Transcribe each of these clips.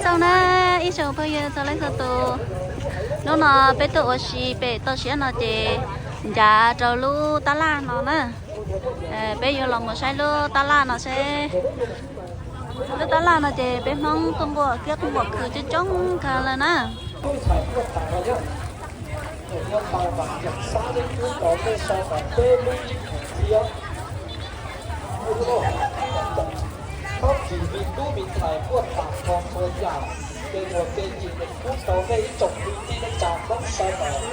Tau na, ib tsoom phooj ywg txhua leej txhua tus, hnub no peb tuaj ua si pem toj siab no ces ncav rau lub tab laj no na. Peb yuav los mus saib lub tab laj no seb. Lub tab laj no ces peb Hmoob tuaj nquam kiab tuaj nquam khw coob coob kawg lawm na. Thaum tsis me tub me ntxhais muaj tag nrho txhua yam, ces muaj kev cim neeg kub tau nej ib tsoom kwv tij neej tsa Hmoob sawv daws,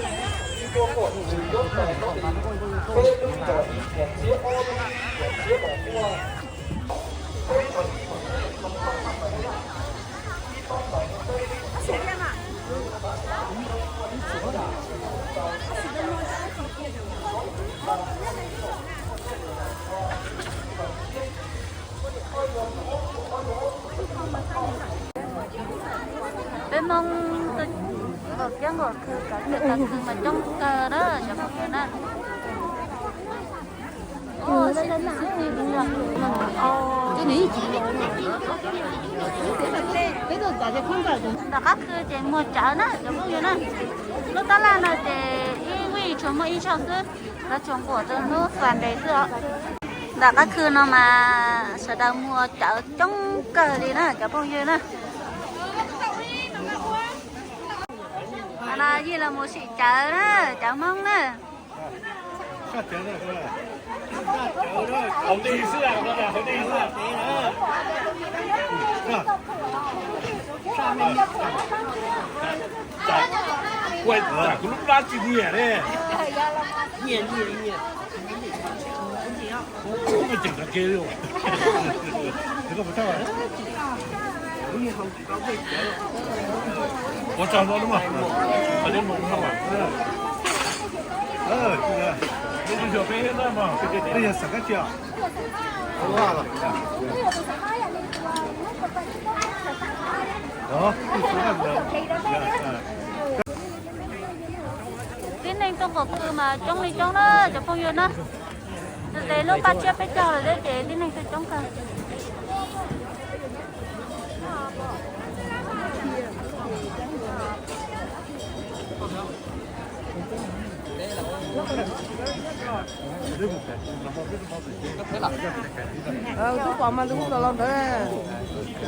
ib muaj muaj ntsws nyob tais no li, peb lub nrog ib nyuag txiab ob lub nyuag txiab los muaj. Peb Hmoob nquam kiab nquam khw kav liam kav khw mas coob kawg na cov phooj ywg na. Tom qab khw ces muag cawv na cov phooj ywg na. Lub tab laj no ces ib vij tsuas muaj ib tshooj xwb, lawv tsuas nquam rau hnub Sunday xwb os. Tom qab khw no mas sawv daws muag cawv coob kawg li na cov phooj ywg na. Qhov no yeej los mus sim cawv na, cawv Hmoob na. Kuv lub plab tsis nyiam ne. Tib neeg tuaj nquam khw mas coob li coob na cov phooj ywg na. Ces lub paj tsiab peb caug lawm thiab ces tib neeg tuaj coob kawg. Twb pom mas tus kuj los ntawd.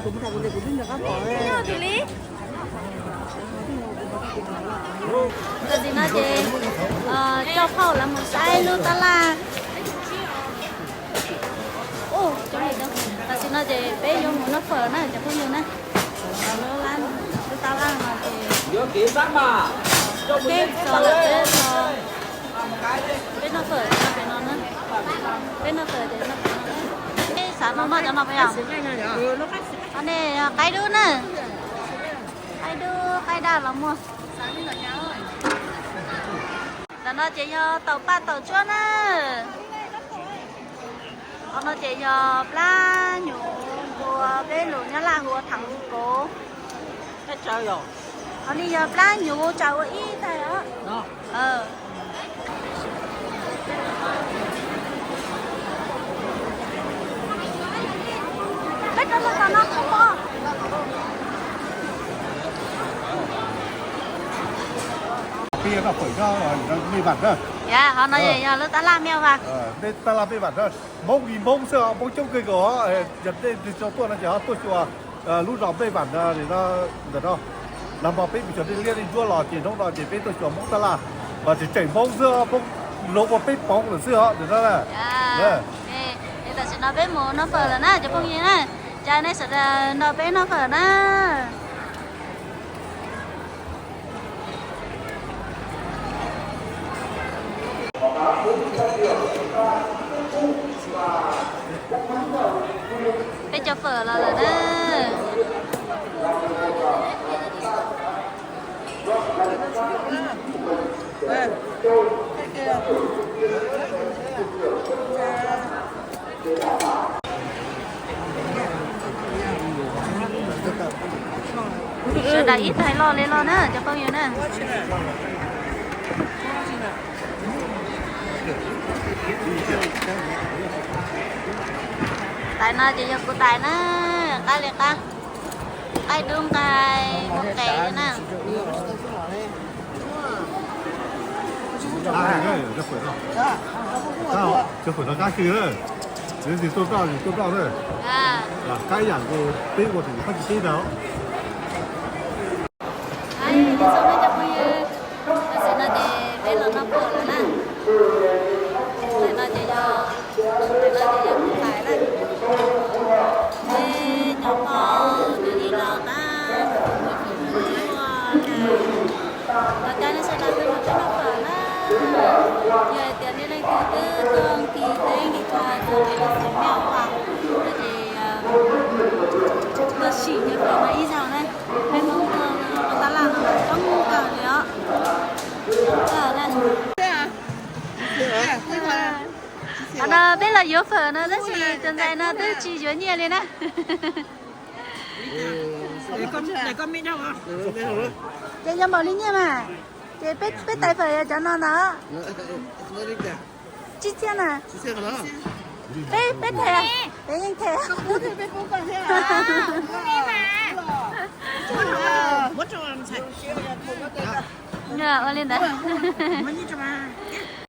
Kuv mus tham kuv tias kuv twb nrog qab pom. Tam sim no ces coj phauj lawv mus saib lub tab laj. Tam sim no ces peb yuav mus noj fawm na cov phooj ywg na. Lub tab laj no ces peb txog lawm, peb noj fawm no pem no na. Peb noj fawm ces noj fawm no. Peb xav no noj cov no puas yog? Nej qaib dub na. Qaib dub qaib daj los muag. Ntawm no ces yog taum paj taum tsuab na. Qhov no ces yog plab hnyuv npua, peb lus Nyab Laj hu ua thaj kov. Qhov no yog plab hnyuv tsaws ua ib taig os. Qhov no yog lub tab laj Mej Vam. Mej tab laj Mej Vam na, Hmoob li Hmoob xwb os, Hmoob coob kawg nkaus os. Yog nej tsis tau tuaj no ces ho tuaj xyuas lub zos Mej Vam ntawm no. Nag hmo peb mus xyuas dej liab dej ntsuab los ces hnub no ces peb tuaj xyuas Hmoob tab laj, mas tseem tseem Hmoob xwb os, Hmoob luag ua peb poov lawm xwb os ntawm no na. Tam sim no peb mus noj fawm lawm na cov phooj ywg na, cas nej sawv daws nrog peb noj fawm na. Peb cov fawm los lawm na. Sawv daws ib tag loj li loj na cov phooj ywg na. Tais no ces yog kuv tais na, qab li qab. Qaib dub nqaij muaj qe na. Qab heev na, cov phawm no, cov phawm no qab heev na. Yog tsis tuaj koj, tsis tuaj koj na. Qab ib yam nkaus peb ua tus phab tsis teb ntag. Nyob zoo nej cov phooj ywg, tam sim no ces peb los noj phawm lawm na. Ntawm no ces yog, ntawm no ces yog kuv tais lawm. Peb cov pog cov yawg laus tab, los cov nej sawv daws tuaj nrog peb noj phawm na. Yog hais tias nej leej twg twb tuaj kis teb kis chaw txog peb lub xeev Meo Vam no ces tuaj sim cov phawm no ib zaug na. Peb Hmoob tuaj ua tab laj no mas coob kawg li os. Coob kawg na. Qhov no peb los yuav phawm no tab sis tus ntxhais no twb tsis yuav nyiaj li na. Ces yog npaum li nyiaj mas, ces peb tais phawm yog cov no ntag. Tsib txhiab na. Peb, peb them, peb yeej them. Ua li ntawd.